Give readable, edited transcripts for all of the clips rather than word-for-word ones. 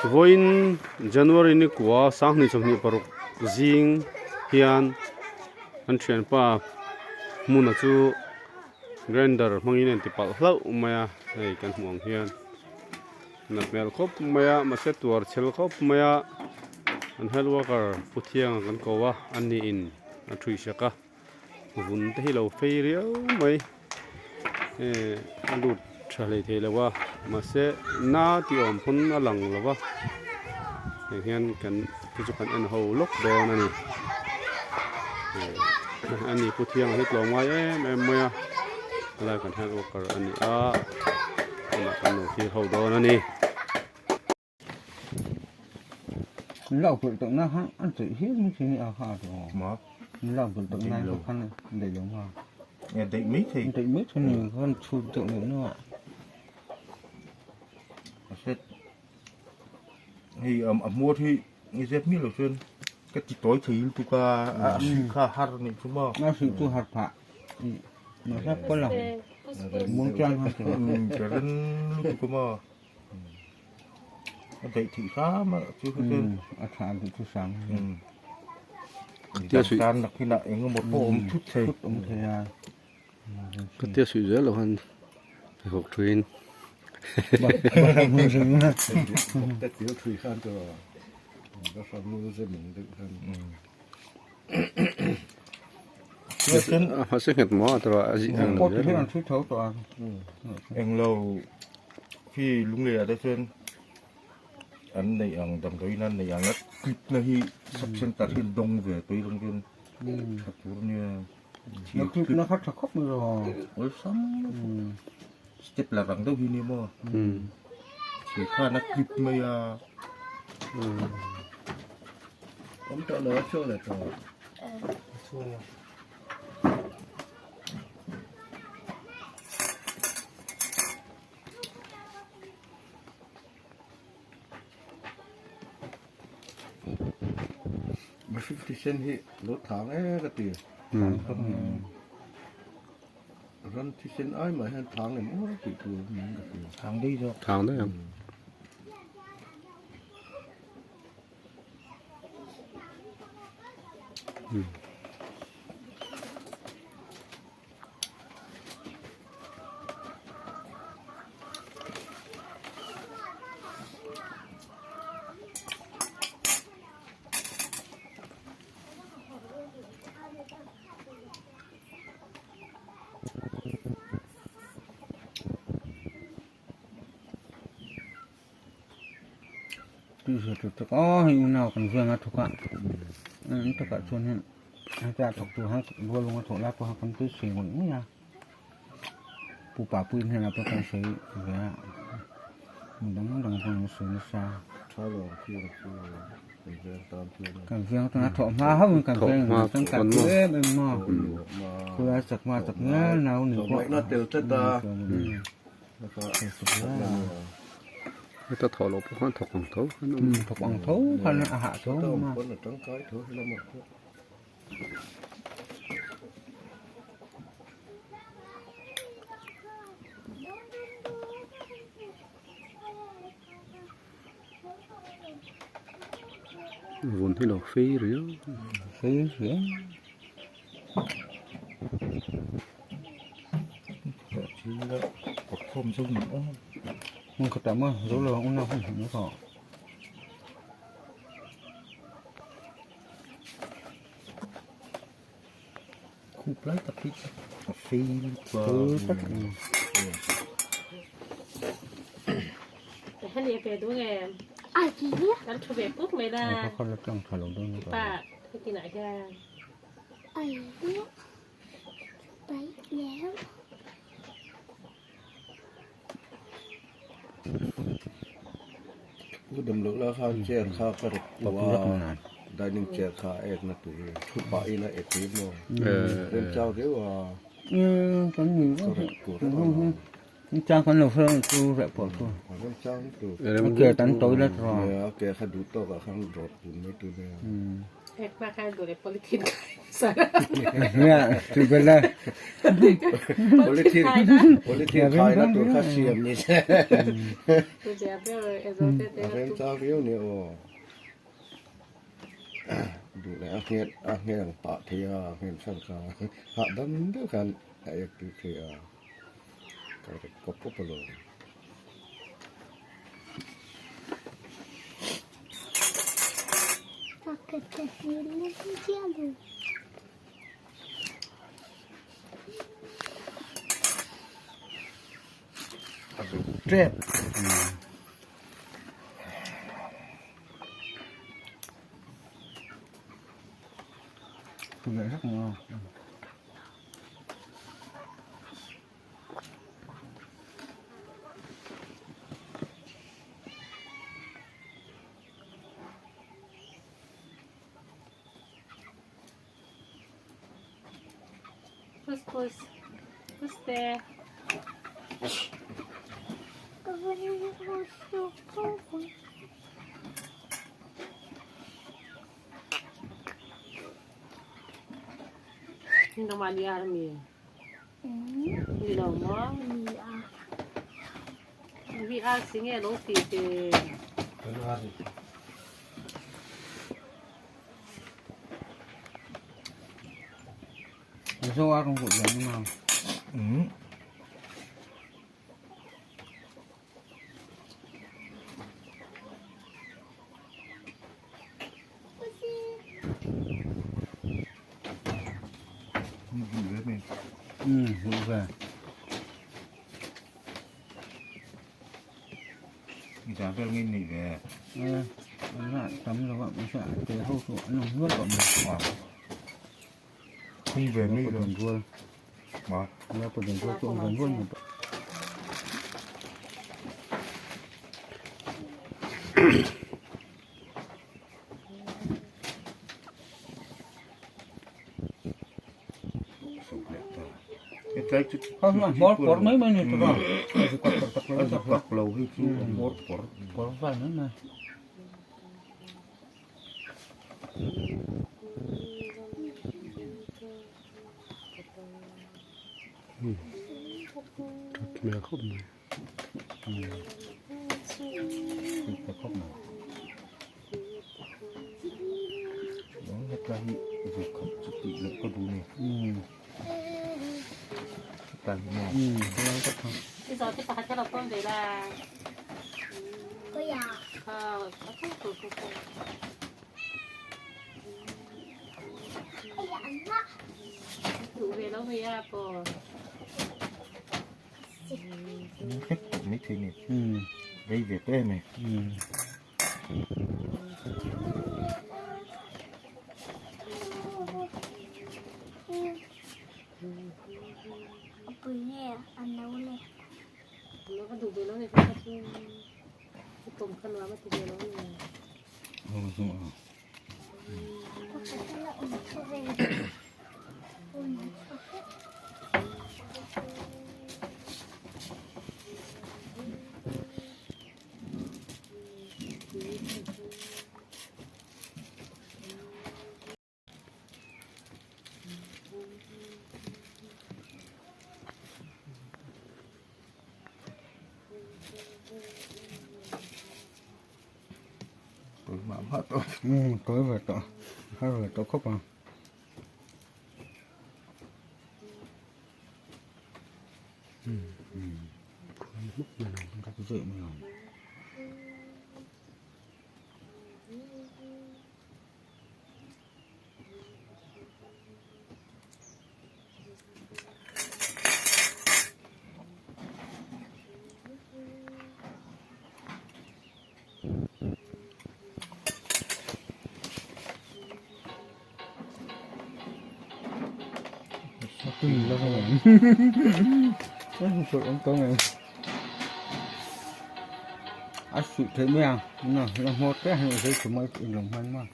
Vawiin January ni kua 2026 zing hian an thianpa hmuna chu grinder hmangin a inti palh hlauh mai a hei kan hmuh ang hian nat hmel khawp mai a mahse tuar chhel khawp mai a an health worker pu thianga kan ko a a niin a thuihsak a. Vun te hi lo fei riau mai eh a lut tha hlei thei lo a mahse na tih awm pawn a lang lo va heng hian kan te chu kan en ho lawk dawn a ni eh ani pu thianga hi tlawm ngai em em mai a helai kan health worker a ni a tunah kan lo thlir ho dawn a ni. Lau pawlh tawh na kha an chawih hial mai thei a kha chu Ma lau pawlh tawh na kha khan daih lo ma e daih mai thei daih mai thei ni khan chhut deuh neuh neuh a a set hei a hmuar hi i zep mi lo chuan ka ti tawi thei lutuk a a sui kha har nih chu maw a sui chu har phah ma hlap pawl a muang chang ha chu ka ren lutuk a maw A daih theih hram a chu kha chuan a tha duh chu sang tia suih tan nakinah eng emaw pawh awm thut thei thut awm thei a ka tia suih zel lo khan hawk thuin te tiu thui khan chu ka hram nu ze mung deuh khan chuan a hmasa nghet maw a tawh a zi ang pawt hian an thui tho tawh a englo khi lunglei ah te chuan an neih ang damdawiin an neih ang a clip na hi sub center hi an dawng ve tui lawng chuan tha tur ania na clip na kha tha khawp mai lo awlsam step la rang deuh hi nia maw thir khan a clip mai a awm tawh lo a chhuak leh tawh Mihring thisen hi lo thang e ka ti. Ram thisen ai mah hian thang em aw tih tur a ni ka ti. Thang daih zawk. Thang daih ang. Tih zir tur tak aw hei unau kan veng a thawk a an takah chuan hian heta thawk tur han rual lunga thawh lai pawh kha kan tui sei ngawih ngawih a pu papuiin hian a pawh kan sawi ve a mi dang dang pawh an sawi nasa kan veng atanga thawh hma hauh in kan veng in kan kalpui em em maw khulai chakma chak ngial nau ni pawh. Heta thawh loh pawh khan thawk ang tho khan a awm. Thawk ang tho khan a hah tho a. Vun hi lo fei riau. Fei riau. Hmun khatah maw zo lo ang unau hun hmuh tawh. Khup lai tak hi a fei lutuk a. Tak. Heni pe du nge. Kan thu ve puk mai la. Kha kha la tlang tha lo dawn. Pa hetinah hian. Ka dam loh lai khan chair kha ka rawt ku a dining chair kha a ek na tur thu pah in a ek hi maw remchang riau a ka rawt ku reng a Chang kan lo hre chu reh pawh chu remchang tur a ke tan toilet rawh a ke kha duh tawk ah khan rawt pun mai tur nia. Polythene khaina tur kha siam ni se. A remchang riau nia aw. Duh leh a nghet a nghet ang pah thei a nghen chhan kha hahdam deuh khan a ek tui thei a ka rek kawp kawp alawm. Trep. Rất ngon. Pus pus. Pus te. Ni lo maw? VR si nge lo ti te. Zo a rong rụt giống nào. Ừ. Ừ, rụt về. Giá về nghìn nỉ về. Nó tắm rồi bạn sẽ chế hậu thủ nó nuốt bọn mình. Không về mấy rồi luôn. Mà. Nó còn đừng có trộn gần luôn. Không, bỏ bỏ mấy mấy này tụi nó. Lâu hay chú bỏ bỏ bỏ vào nữa này. Thật mẹ khóc này. Thật khóc này. Đó là cái việc khóc chút tị lệ có đủ này. Cái này. Bây giờ cái bà cho nó con về là. Đủ về nó về à bò. Hết mấy thế này. Đây về tên này. Nó có đủ về nó này không có tôm khăn nó mà về nó này. Tôi mà mất rồi. Ừ, tối về tọ, hay về tọ khóc à. Các cái rượu mình. Tùy là không ổn. Nó không có này. À sự thế mới à, nó là một cái hành vi của mấy cái lòng man mà.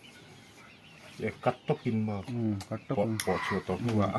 Cắt tóc in mà. Ừ, cắt tóc. Bỏ bỏ chừa tóc nữa.